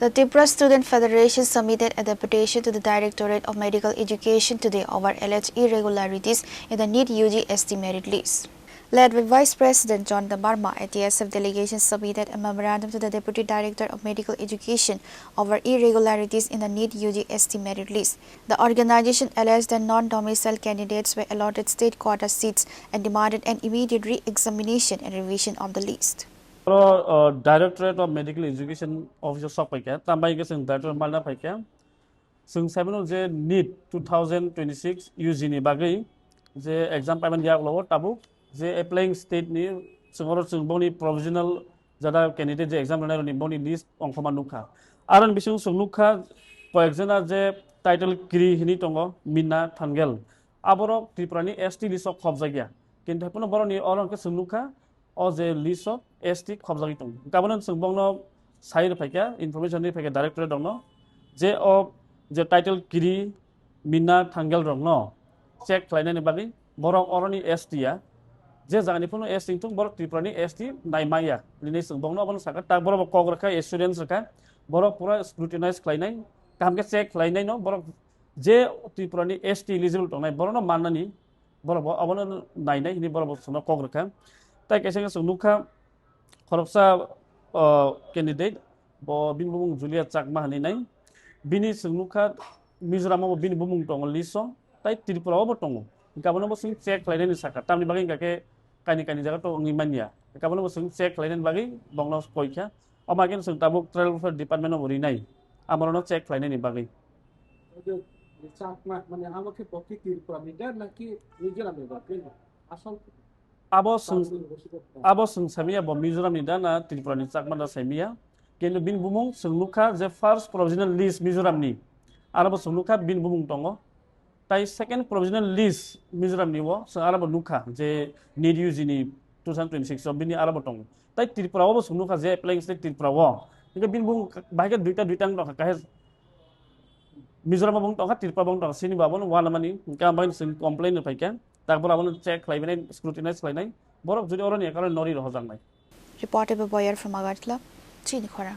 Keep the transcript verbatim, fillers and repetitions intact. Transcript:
The Tripura Student Federation submitted a deputation to the Directorate of Medical Education today over alleged irregularities in the NEET U G S T merit list. Led by Vice President John Debbarma, a T S F delegation submitted a memorandum to the Deputy Director of Medical Education over irregularities in the NEET U G S T merit list. The organization alleged that non-domicile candidates were allotted state quota seats and demanded an immediate re-examination and revision of the list. Oro, uh, Directorate of Medical Education office o sok paikha, tambai hwnkhe chwng Directorate malna paikha. Chwng saimano je NEET two thousand twenty-six U G ni bagwi je exam paiman yak logo tabuk je applying state ni chwng oro chwng boni provisional jada candidate je exam rwnai rokni boni list ongkhorma nukha. Aroni bisingo chwng nukha koyekjona je title kiri hinwi tongo Minna Thangel. Aborok Tripura ni S T list o khobjakya. Kintu haiphano boroni oro hwnkhe chwng nukha o je list o S T khobjagwi tongo. Hwnkhe abono chwng bongno sai rwphaikha, information rwphaikha directorate rokno je o je title kiri Minna Thangel rokno check khlainani bagwi borok oroni S T ya. Je jagani phano S T wngthung, borok Tripura ni S T naimaya. Hinwi chwng bongno abono sakha, tak borok bo kok rwkha, assurance rwkha. Borok pura scrutinize khlainai, kaham khe check khlainai no borok je Tripura ni S T eligible tongnai borokno mannani, borok bo abono nainai hinwi borok bo chwngno kok rwkha. Tai kaisa khe chwng nukha khoroksa, o, candidate, bo bini bumung Julia Chakma hinwi nai. Bini chwng nukha Mizoram o bo bini bumung tongo list o, tai Tripura o bo tongo. Hwnkhe abono bo chwng check khlainani sakha. Tamni bagwi hwnkha khe kaini kaini jaga to wngwi manya. Hwnkhe abono bo chwng check khlainani bagwi bongno koikha. Omo hai khe chwng tabuk Tribal Welfare Department o bo rinai, amorono check khlainani bagwi. Ojo, Chakma, mane, amo khe bo khe Tripura ni da naki Mizoram ni da, khe asol Abo chwng, Chakma ni bo sibuk da. Abo chwng saimanya bo Mizoram ni da na Tripura ni Chakma da saimanya. Kintu bini bumung chwng nukha je first provisional list Mizoram ni, aro bo chwng nukha bini bumung tongo. Tai second provisional list Mizoram ni o chwng aro bo nukha je NEET U G ni two thousand twenty-six o bini aro bo tongo. Tai Tripura o bo chwng nukha je applying state Tripura o. Hingke bini bumung bahai khe duita, duita wng tongkha, kaisa Mizoram o bo wng tongkha, Tripura bo wng tongkha, sini bo abono uanamani, hingke ang bai chwng complain rw phaikha, tak borok abono check khlaibainai, scrutinize khlainai, borok jodi oroni account nori rohorjaknai. Reported by Boyer from Agartala, Chini Khorang.